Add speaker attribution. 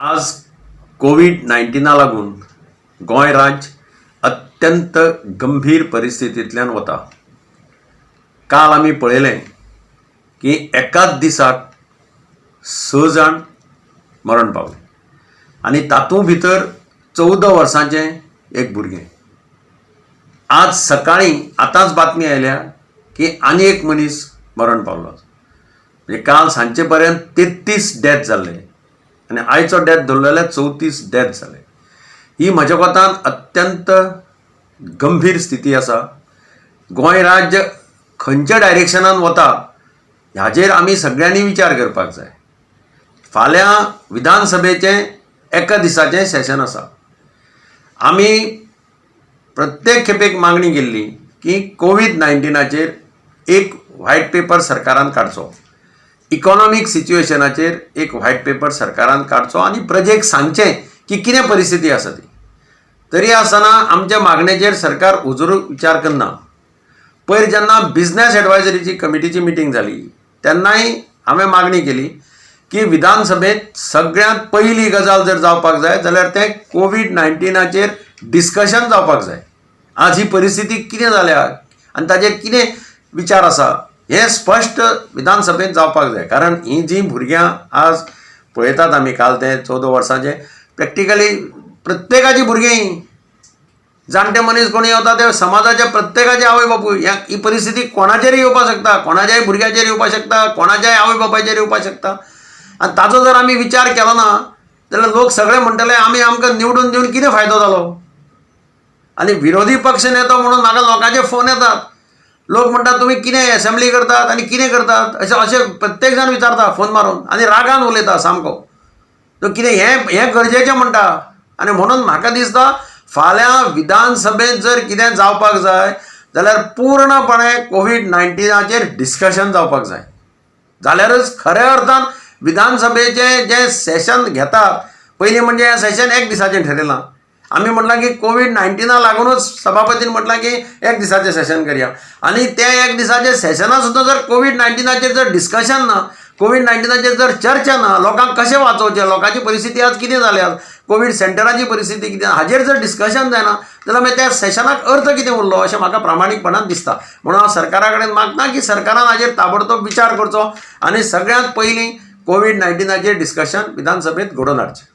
Speaker 1: आज कोवीड 19 लागून गोंय राज्य अत्यंत गंभीर परिस्थितींतल्यान वता. काल आमी पळयलें की एकाच दिसाक 6 जाण मरण पावले आनी तातूंत भितर 14 वर्सांचें एक भुरगें. आज सकाळीं आतांच बातमी आयल्या की आनी एक मनीस मरण पावलो. म्हणजे काल सांजचे पर्यंत 33 डेथ जाल्ले आनी आयचो डेथ धरलो जाल्यार 34 डेथ जाले. ही म्हज्या कोतान अत्यंत गंभीर स्थिती आसा. गोंय राज्य खंयच्या डायरेक्शनान वता हाजेर आमी सगळ्यांनी विचार करपाक जाय. फाल्यां विधानसभेचें एका दिसाचें सेशन आसा. आमी प्रत्येक खेपेक मागणी केल्ली की कोवीड 19चेर एक व्हायट पेपर सरकारान काडचो, इकॉनॉमीक सिच्युएशनाचेर एक व्हायट पेपर सरकारान काडचो आनी प्रजेक सांगचें की कितें परिस्थिती आसा ती. तरी आसतना आमच्या मागणेचेर सरकार हुजूर विचार करना. पयर जेन्ना बिजनेस एडवायजरीची कमिटीची मिटींग जाली तेन्नाय हांवें मागणी केली की विधानसभेंत सगळ्यांत पयली गजाल जर जावपाक जाय जाल्यार तें कोवीड 19चेर डिस्कशन जावपाक जाय. आज ही परिस्थिती कितें जाल्या आनी ताजेर कितें विचार आसा हें स्पश्ट विधानसभेंत जावपाक जाय. कारण हीं जीं भुरग्यां आज पळयतात आमी, काल तें 14 वर्सांचें प्रॅक्टिकली प्रत्येकाचीं भुरगीं हीं, जाणटे मनीस कोणी वता ते समाजाच्या प्रत्येकाचे आवय बापूय. ह्या ही परिस्थिती कोणाचेर येवपाक शकता, कोणाच्याय भुरग्याचेर येवपाक शकता, कोणाच्याय आवय बापायचेर येवपाक शकता. आनी ताचो जर आमी विचार केलो ना जाल्यार लोक सगळे म्हणटले आमी आमकां निवडून दिवन कितें फायदो जालो. आनी विरोधी पक्ष नेतो म्हणून म्हाका लोकांचे फोन येतात, लोक म्हणटात तुमी कितें एसेंब्ली करतात आनी कितें करतात अशें अशें प्रत्येक जाण विचारता फोन मारून आनी रागान उलयता सामको. तो कितें हें हें गरजेचें म्हणटा. आनी म्हणून म्हाका दिसता फाल्यां विधानसभेंत जर कितें जावपाक जाय जाल्यार पूर्णपणे कोवीड 19चेर डिस्कशन जावपाक जाय. जाल्यारच खऱ्या अर्थान विधानसभेचें जें सेशन घेतात, पयलीं म्हणजे हें सेशन एक दिसाचें ठरयलां. आमी म्हटलां की कोवीड 19 लागुनूच सभापतीन म्हटलां की एक दिसाचें सेशन करया आनी तें एक दिसाचें सेशना सुद्दां जर कोवीड 19चेर जर डिस्कशन ना, कोवीड 19चेर जर चर्चा ना, लोकांक कशें वाचोवचें, लोकांची परिस्थिती आज कितें जाल्या, कोवीड सेंटराची परिस्थिती कितें, हाजेर जर डिस्कशन जायना जाल्यार मागीर त्या सेशनाक अर्थ कितें उरलो अशें म्हाका प्रामाणीकपणान दिसता. म्हणून हांव सरकारा कडेन मागता की सरकारान हाजेर ताबडतोब विचार करचो आनी सगळ्यांत पयलीं कोवीड 19चेर डिस्कशन विधानसभेंत घडोवन हाडचें.